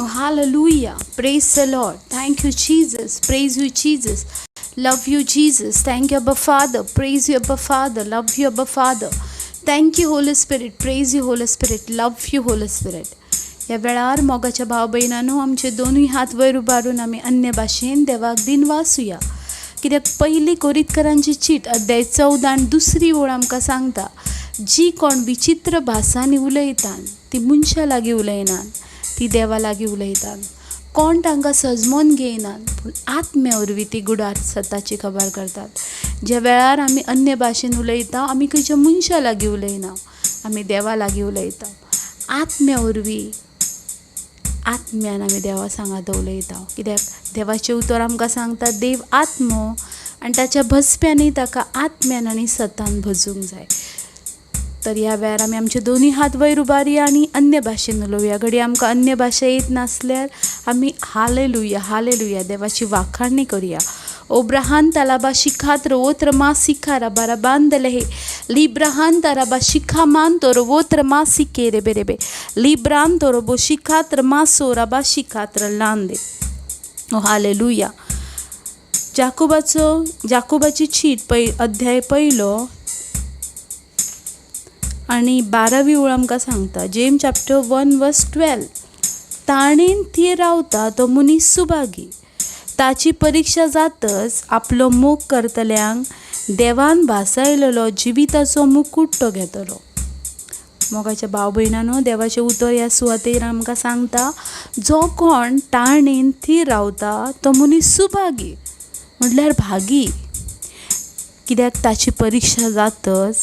Hallelujah. Praise the Lord. Thank you, Jesus. Praise you, Jesus. Love you, Jesus. Thank you, Abba Father. Praise you, Abba Father. Love you, Abba Father. Thank you, Holy Spirit. Praise you, Holy Spirit. Love you, Holy Spirit. ह्या वेळार मोगाच्या भाव भयणांनो, आमचे दोनूय हात वयर उबारून आमी अन्य भाशेन देवाक दिनवासूया, कित्याक पयली कोरितकरांची चीट अध्याय 14 आनी दुसरी ओळ आमकां सांगता, जी कोण विचित्र भासांनी उलयतात ती मनशां लागीं उलयनात, ती देवा लागीं उलयतात. कोण तांकां सजमोन घेयनात, पूण आत्म्या वरवीं ती गुडार सताची खबर करतात. ज्या वेळार आमी अन्य भाशेन उलयता, आमी खंयच्या मनशां लागीं उलयना, आमी देवा लागीं उलयता. आत्म्या वरवीं, आत्म्यान आमी देवा सांगात उलयता, कित्याक देवाचें उतर आमकां सांगता, देव आत्मो आनी ताच्या भजप्यांनी ताका आत्म्यान आनी सतान भजूंक जाय. तर ह्या वेळार आमी आमचे दोनूय हात वयर उबारया आनी अन्य भाशेन उलोवया. घडये आमकां अन्य भाशा येत नासल्यार आमी हालेलुया हालेलुया देवाची वाखाणणी करुया. ओब्राहान तालाबा शिखात रोवोत्र मा सिखा रबारा बांदले लिब्राहान ताराबा शिखा मान तो रोवोत्र मा सिके रेबे रेबे लिब्रान तो रोबो शिखात्र मा सोराबा शिखात्र लांदे. ओ हालेलुया. जाकोबाची चीट अध्याय 1 आनी 12वी ओळ आमकां सांगता, जेम्स चॅप्टर 1 वर्स 12, ताणेन थीर रावता तो मनीस सुभागी, ताची परिक्षा जातच आपलो मोग करतल्यांक देवान भासायलेलो जिविताचो मुकूट तो घेतलो. मोगाच्या भाव भयणांनो, देवाचें उतर ह्या सुवातेर आमकां सांगता, जो कोण ताणेन थीर रावता तो मनीस सुभागी, म्हटल्यार भागी, कित्याक ताची परिक्षा जातच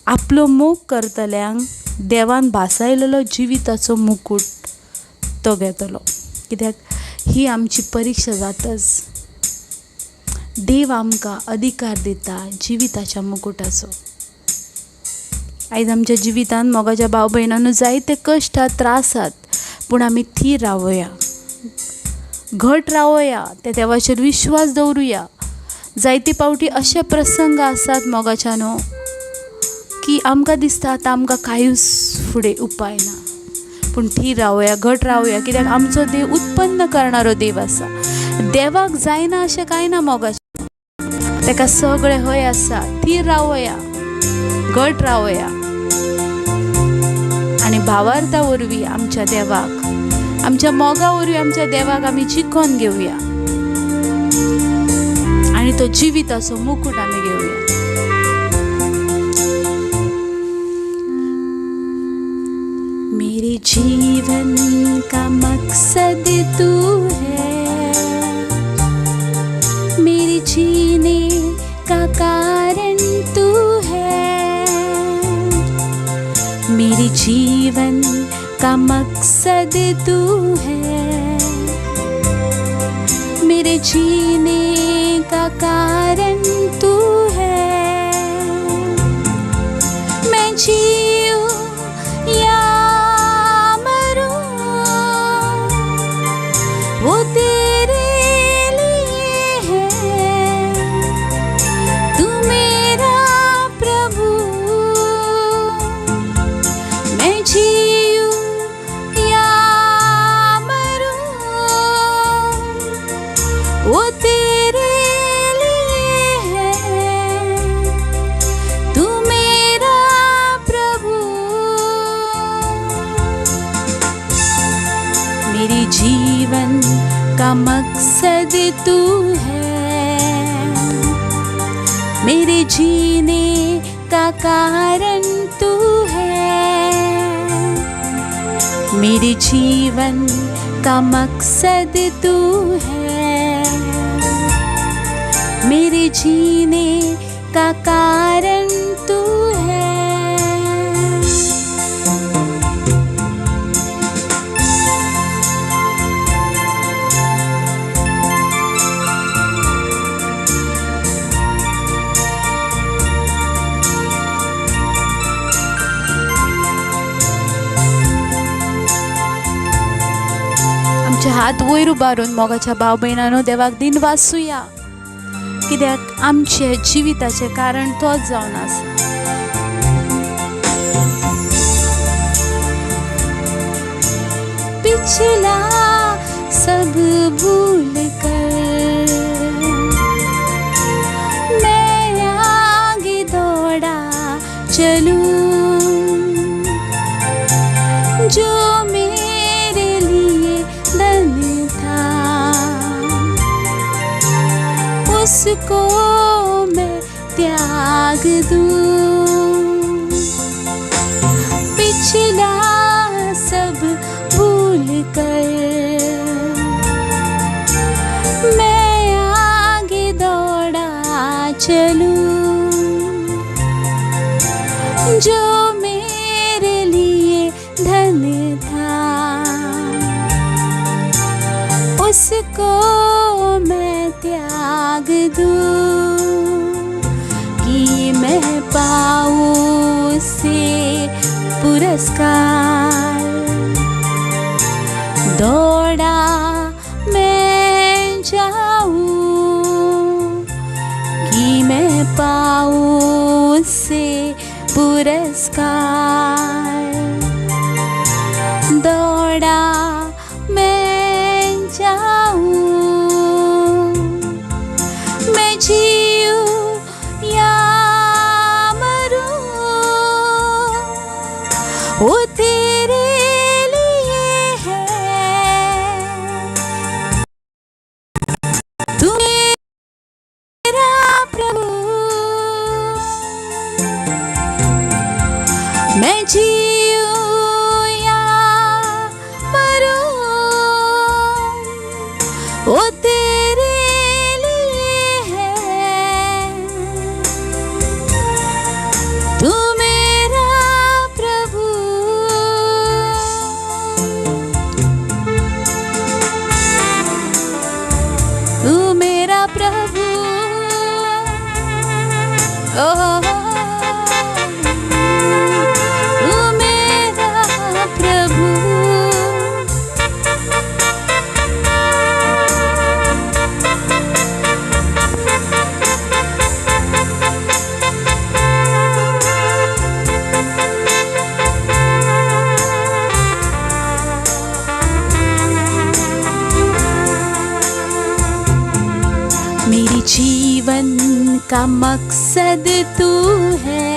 आपलो मोग करतल्यांक देवान भासायलेलो जिविताचो मुकूट तो घेतलो. कित्याक ही आमची परिक्षा जातच देव आमकां अधिकार दिता जिविताच्या मुकुटाचो. आयज आमच्या जिवितांत मोगाच्या भाव भयणांनो जायते कश्ट त्रासात, पूण आमी थीर रावया, घट रावया, त्या देवाचेर विश्वास दवरुया. जायते पावटी अशे प्रसंग आसात मोगाच्यानो की आमकां दिसता आतां आमकां कांयूच फुडें उपाय ना, पूण थीर रावया, घट रावया, कित्याक आमचो देव उत्पन्न करणारो देव आसा. देवाक जायना अशें कांय ना मोगाचें, ताका सगळें हय आसा. थीर रावया, घट रावया आनी भावार्था वरवीं आमच्या देवाक, आमच्या मोगा वरवीं आमच्या देवाक आमी जिखोन घेवया आनी तो जिविताचो मुकूट आमी घेवया. मेरे जीवन का मकसद तू है, मेरे जीने का कारण तू है, मेरे जीवन का मकसद तू है, मेरे जीने का कारण तू है. मैं जीऊँ या मरूँ वो तेरे लिए है, तू मेरा प्रभु. मैं जीऊँ या मरूँ वो तेरे लिए है, तू मेरा प्रभु. मेरे जीवन का मकसद तू है, मेरे जीने का कारण तू है, मेरे जीवन का मकसद तू है, मेरे जीने का कारण तू है. आमचे हात वयर उबारून मोगाच्या भाव भयणांनो देवाक दिनवासूया, कित्याक आमचे जिविताचें कारण तोच जावन आसा. पिछला सब भूल कर मैं आगे दौड़ा चलूं, जो मेरे लिए धन था उसको मैं त्याग दूं। पिछला सब भूल कर मैं आगे दौड़ा चलूं, जो मेरे लिए धन था उसको मैं त्याग दूं, कि मैं पाऊँ से पुरस्कार। दौड़ा मैं जाऊं कि मैं पाऊँ से पुरस्कार। दौड़ा मैं जाऊं, मैं जीऊं या मरूं, वो तेरे लिए है। तू मेरा प्रभु, मैं जीऊं या मरूं, वो तेरे लिए है। तू मेरा प्रभु, तू मेरा प्रभु, ओ तू मेरा प्रभु। मेरे जीवन का मकसद तू है,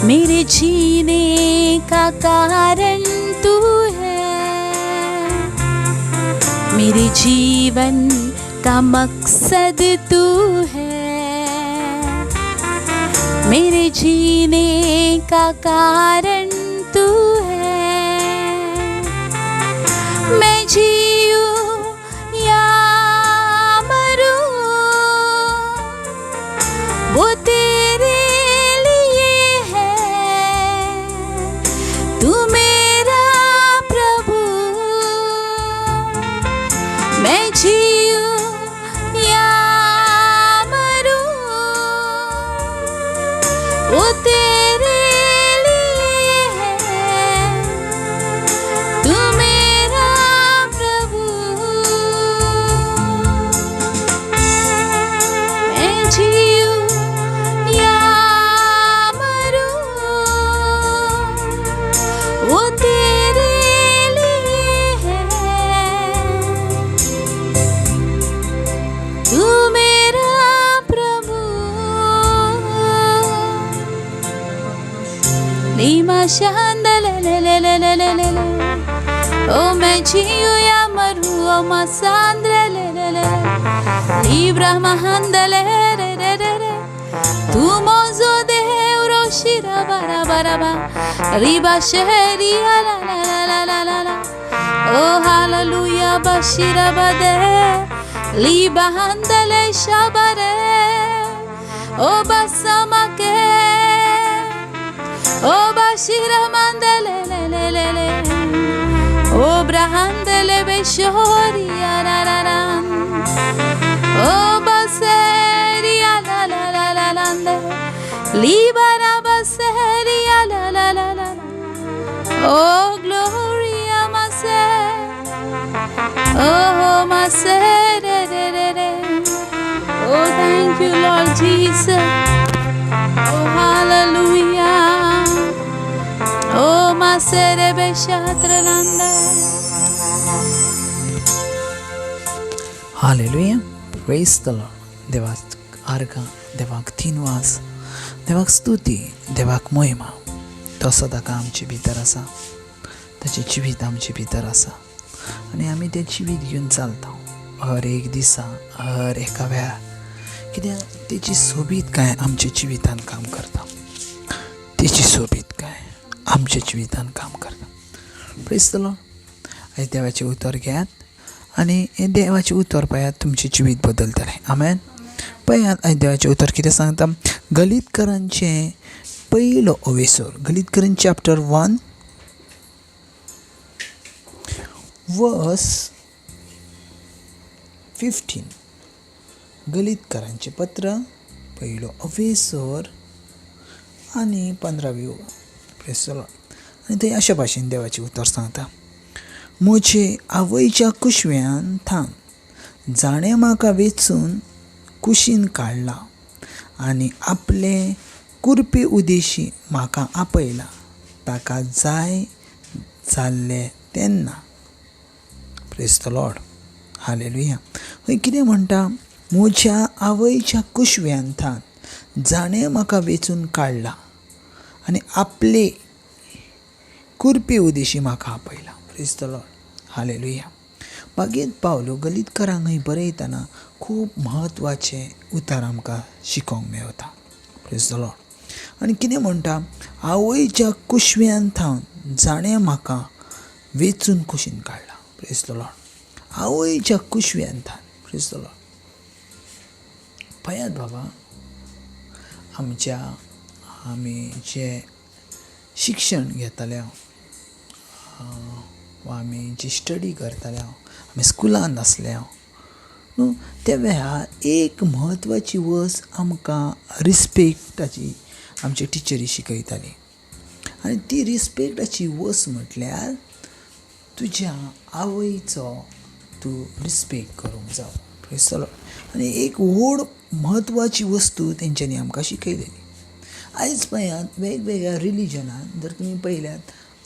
मेरे जीने का कारण तू है। मेरे जीवन का मकसद तू है, मेरे जीने का कारण तू है। मैं जीऊं या मरूं, वो तेरे लिए है। तू मेरा प्रभु, मैं जीऊं या मरूं, वो तेरे लिए है। तू मेरा प्रभु, मैं जीऊं या मरूं, वो तेरे लिए है। तू मेरा प्रभु। लीमा शांदले ले ले ले ले ले ले ले, ओ मैं जीऊं या मरूं, ओ मसांद्रे ले ले ले, लीब्रा महांदले रे रे रे रे, तू मोजो दे उरोशिरा बारा बारा बा, रिबा शहरिया ला ला ला ला ला ला, ओ हालेलुया बशिरा बदे, लीबा हंदले शबरे, ओ बसमके, ओ बशिरा मंदले ले ले ले ले, ओ ब्रहंदले बेशोरिया रा रा रा, ओ बसेरिया ला ला ला ला ला, लीबरा बसेरिया ला ला ला ला, ओ ग्लोरिया मसे, ओ मसे रे रे रे रे, oh thank you Lord Jesus, oh hallelujah, oh Oh maserebe shatralanda. Hallelujah, praise the Lord. देवाक आर्गां, देवाक तीनवास, देवाक स्तुती, देवाक मोहिमा. तो सदांकाळ आमचे भितर आसा, ताचें जिवीत आमचे भितर आसा आनी आमी तें जिवीत घेवन चलता हर एक दिसा, हर एका वेळार. कित्याक तेची सोबीतकाय आमच्या जिवितान काम करता, तेची सोबीतकाय आमच्या जिवितान काम करता. Praise the Lord. आयज देवाचें उतर घेयात आनी हें देवाचें उतर पळयात, तुमचें जिवीत बदलतलें. आमेन. पळयात आयज देवाचें उतर कितें सांगता. गलीतकरांचें पयलो अवेसर, गलीतकरां चॅप्टर 1 वर्स 15. गलीतकरांचें पत्र पयलो अवेसर आनी 15वी ओळ. Praise the Lord. आनी थंय अशा भाशेन देवाचें उतर सांगता, म्हजे आवयच्या कुशव्यान थावन जाणें म्हाका वेंचून कुशीन काडला आनी आपले कुरपे उदेशी म्हाका आपयला, ताका जाय जाल्लें तेन्ना. Praise the Lord. Hallelujah. हय कितें म्हणटा, म्हज्या आवयच्या कुशव्यान थावन जाणें म्हाका वेंचून काडला आनी आपले कुरपे उदेशी म्हाका आपयला. Praise the Lord. Hallelujah. मागीर पावलो गलीतकरांक बरयतना खूब म्हत्वाचें उतर आमकां शिकोवंक मेवता. Praise the Lord. आनी कितें म्हणटा, आवयच्या कुशव्यान थावन जाणें म्हाका वेंचून कुशीन काडला. Praise the Lord. आवयच्या कुशव्यान थावन. Praise the Lord. पळयात बाबा, आमच्या आमी जें शिक्षण घेताले वा आमी जी स्टडी करताले, आमी स्कुलान आसले न्हू, त्या वेळार एक म्हत्वाची वस्त आमकां रिस्पेक्टाची आमचे टिचरी शिकयताली. आनी ती रिस्पेक्टाची वस्त म्हटल्यार तुज्या आवयचो तूं रिस्पेक्ट करूंक जावो. Praise the Lord. आनी एक व्हड म्हत्वाची वस्तू तेंच्यांनी आमकां शिकयलेली. आयज पळयात वेगवेगळ्या रिलीजनान जर तुमी पळयल्यात,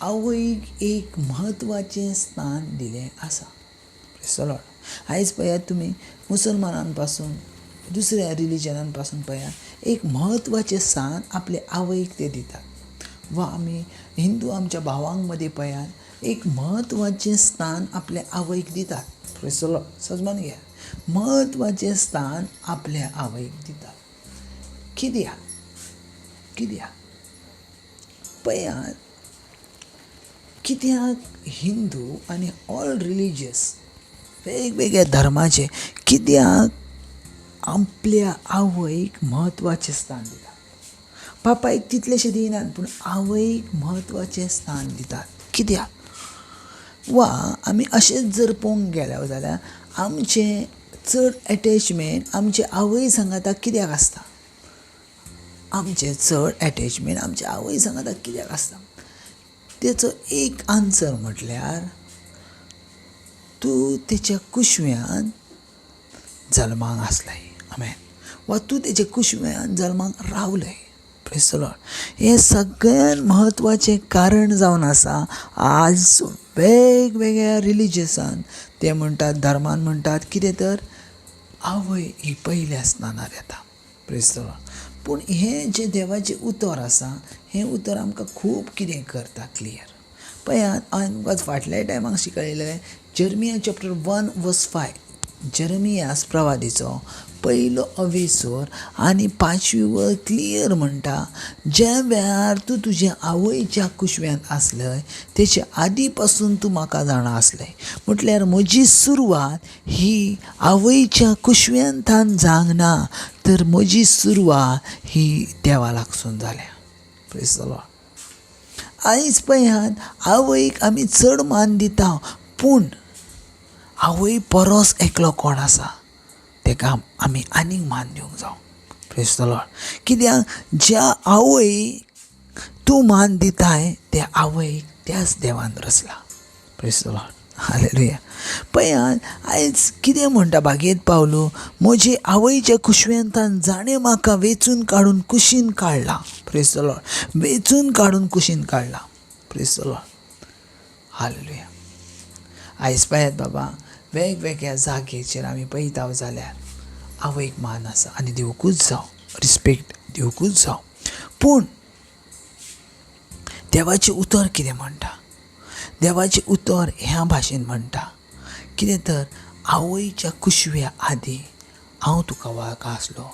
आवयक एक म्हत्वाचें स्थान दिलें आसा. Praise the Lord. आयज पळयात तुमी मुसलमानां पासून दुसऱ्या रिलीजनान पासून पळयात, एक म्हत्वाचें स्थान आपले आवयक ते दितात. वा आमी हिंदू आमच्या भावांक मदीं पळयात, एक म्हत्वाचें स्थान आपले आवयक दितात. Praise the Lord. सजमान घ्या, म्हत्वाचें स्थान आपल्या आवयक दितात. कित्याक? कित्याक पळयात, कित्याक हिंदू आनी ऑल रिलीजियस वेगवेगळ्या धर्माचे कित्याक आपल्या आवयक म्हत्वाचें स्थान दितात. बापायक तितलेशें दिनात, पूण आवयक म्हत्वाचें स्थान दितात. कित्याक? वा आमी अशेंच जर पळोवंक गेल्या जाल्यार आमचें चड एटेचमेंट आमचे आवय सांगाता कित्याक आसता? आमचें चड एटेचमेंट आमचे आवय सांगाता कित्याक आसता? तेचो एक आन्सर म्हटल्यार तूं तेच्या कुशव्यान जल्माक आसलय. आमेन. वा तूं तेच्या कुशव्यान जल्माक रावलय. Praise the Lord. हें सगळ्यान म्हत्वाचें कारण जावन आसा. आज वेगवेगळ्या रिलीजियसान ते म्हणटात, धर्मान म्हणटात कितें तर आवय ही पयल्या स्थानार येता. Praise the Lord. पूण हें जें देवाचें उतर आसा, हें उतर आमकां खूब कितें करता क्लियर. पळयात, हांवें तुमकां फाटल्या टायमाक शिकयलें जर्मिया चॅप्टर 1 वर्स 5, जर्मियास प्रवादीचो पयलो अवेसर आनी 5वी वर क्लियर म्हणटा, ज्या वेळार तूं तुज्या आवयच्या कुशव्यांत आसलय तेच्या आदी पासून तूं म्हाका जाणा आसलय. म्हटल्यार म्हजी सुरवात ही आवयच्या कुशव्यांतान जावंक ना, तर म्हजी सुरवात ही देवा लागसून जाल्या. Praise the Lord. आयज पळयात, आवयक आमी चड मान दिता, पूण आवय परस एकलो कोण आसा तेका आमी आनीक मान दिवंक जावो. Praise the Lord. कित्याक ज्या आवय तूं मान दिताय त्या आवयक त्याच देवान रचला. Praise the Lord. Hallelujah. पळयात आयज कितें म्हणटा बागेंत पावलो, म्हजे आवयच्या कुशव्यांतान जाणें म्हाका वेंचून काडून कुशीन काडला. Praise the Lord. वेंचून काडून कुशीन काडला. Praise the Lord. Hallelujah. आयज पळयात बाबा, वेगवेगळ्या जागेचेर आमी पळयता जाल्यार आवयक मान आसा आनी दिवंकूच जावं, रिस्पेक्ट दिवंकूच जावं. पूण देवाचें उतर कितें म्हणटा? देवाचें उतर ह्या भाशेन म्हणटा कितें तर, आवयच्या कुशव्या आदीं हांव तुका वळखा आसलो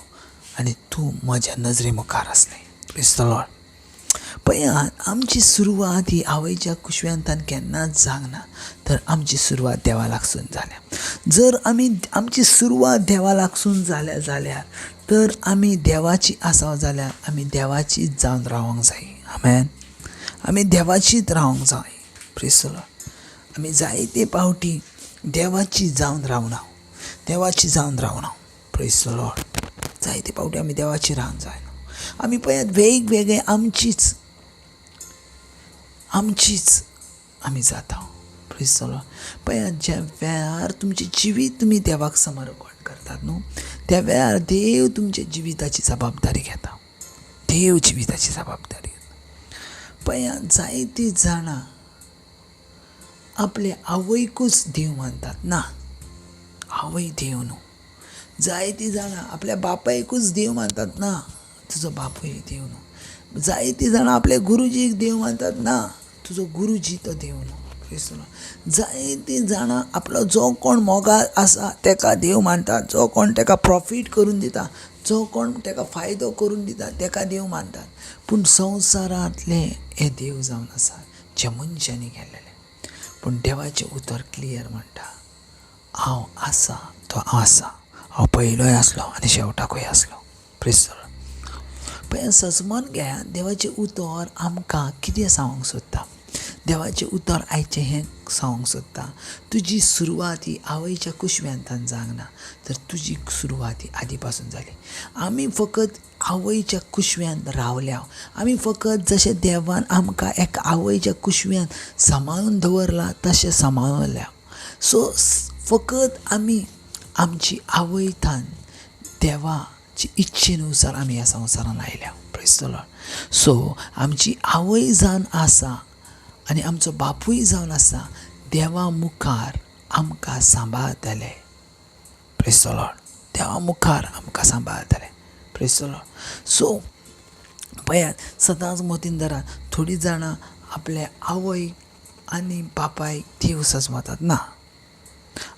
आनी तूं म्हज्या नजरे मुखार आसलें. Praise the Lord. पळयात, आमची सुरवात ही आवयच्या कुशव्यांतान केन्नाच जावंक ना, तर आमची सुरवात देवा लागसून जाल्या. जर आमी आमची सुरवात देवा लागसून जाल्या जाल्यार तर आमी देवाची आसा जाल्यार आमी देवाचीच जावन रावंक जाय. आमेन. आमी देवाचीच रावंक जाय. Praise the Lord. आमी जायते पावटी देवाची जावन रावना, देवाची जावन रावना. Praise the Lord. जायते पावटी आमी देवाची रावंक जायना. आमी पळयात वेगवेगळे आमचीच आमचीच आमी जाता. Praise the Lord. पळयात, ज्या वेळार तुमचें जिवीत तुमी देवाक समर्पण करतात न्हू, त्या वेळार देव तुमच्या जिविताची जबाबदारी घेता. देव जिविताची जबाबदारी घेता. पळयात, जायतीं जाणां आपले आवयकूच देव मानतात. ना, आवय देव न्हू. जायतीं जाणां आपल्या बापायकूच देव मानतात. ना, तुजो बापूय देव न्हू. जायतीं जाणां आपल्या गुरुजीक देव मानतात. ना, तुजो गुरुजी तो देव न्हू. जायतीं जाणां आपलो जो कोण मोगाळ आसा तेका देव मानतात, जो कोण तेका प्रॉफीट करून दिता, जो कोण तेका फायदो करून दिता तेका देव मानतात. पूण संवसारांतले हे देव जावन आसा जे मनशांनी केल्लेले. पूण देवाचें उतर क्लियर म्हणटा, हांव आसा तो हांव आसा, हांव पयलोय आसलो आनी शेवटाकूय आसलो. Praise the Lord. पळय, सजमन घेयात, देवाचें उतर आमकां कितें सांगूंक सोदता. देवाचें उतर आयचें हें सांगूंक सोदता, तुजी सुरवात ही आवयच्या कुशव्यांतान जावंक ना, तर तुजी सुरवात ही आदी पासून जाली. आमी फकत आवयच्या कुशव्यांत रावल्या, आमी फकत जशें देवान आमकां एका आवयच्या कुशव्यांत सांबाळून दवरला तशें सांबाळल्या. सो फकत आमी आमची आवयथान देवाची इच्छेनुसार आमी ह्या संवसारान आयल्या. Praise the Lord. सो आमची आवय जावन आसा आनी आमचो बापूय जावन आसा, देवा मुखार आमकां सांबाळतले. Praise the Lord. देवा मुखार आमकां सांबाळतले. Praise the Lord. सो पळयात, सदांच मतीन धरात, थोडीं जाणां आपल्या आवय आनी बापायक देव सजमतात. ना,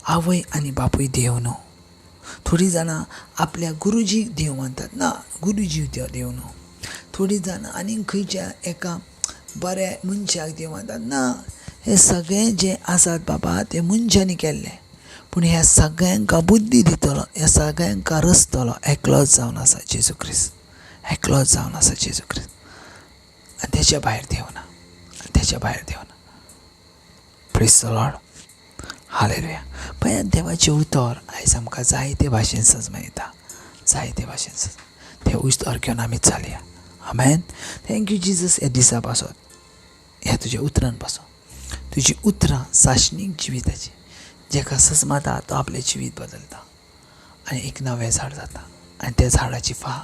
आवय आनी बापूय देव न्हू. थोडीं जाणां आपल्या गुरुजीक देव मानतात. ना, गुरुजी देव न्हू. थोडीं जाणां आनीक खंयच्या एका बऱ्या मनशाक देव मानतात. ना, हे सगळे जे आसात बाबा ते मनशांनी केल्ले. पूण ह्या सगळ्यांक बुद्धी दितलो, ह्या सगळ्यांक रचतलो एकलोच जावन आसा जेजू क्रिस्त, एकलोच जावन आसा जेजू क्रिस्त. आनी तेच्या भायर देव ना, आनी तेच्या भायर देव ना. Praise the Lord. Hallelujah. पळयात, देवाचें उतर आयज आमकां जायते भाशेन सजमयता, जायते भाशेन सज तें उतर घेवन आमी चलया. आमेन. Thank you Jesus. ह्या दिसा पासत, ह्या तुज्या उतरान पासत, तुजी उतरां साशनीक जिविताची, जेका सजमाता तो आपलें जिवीत बदलता आनी एक नवें झाड जाता आनी त्या झाडाची फां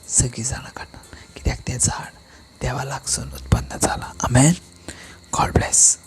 सगळीं जाणां काडटात, कित्याक तें झाड देवा लागसून उत्पन्न जालां. आमेन. God bless.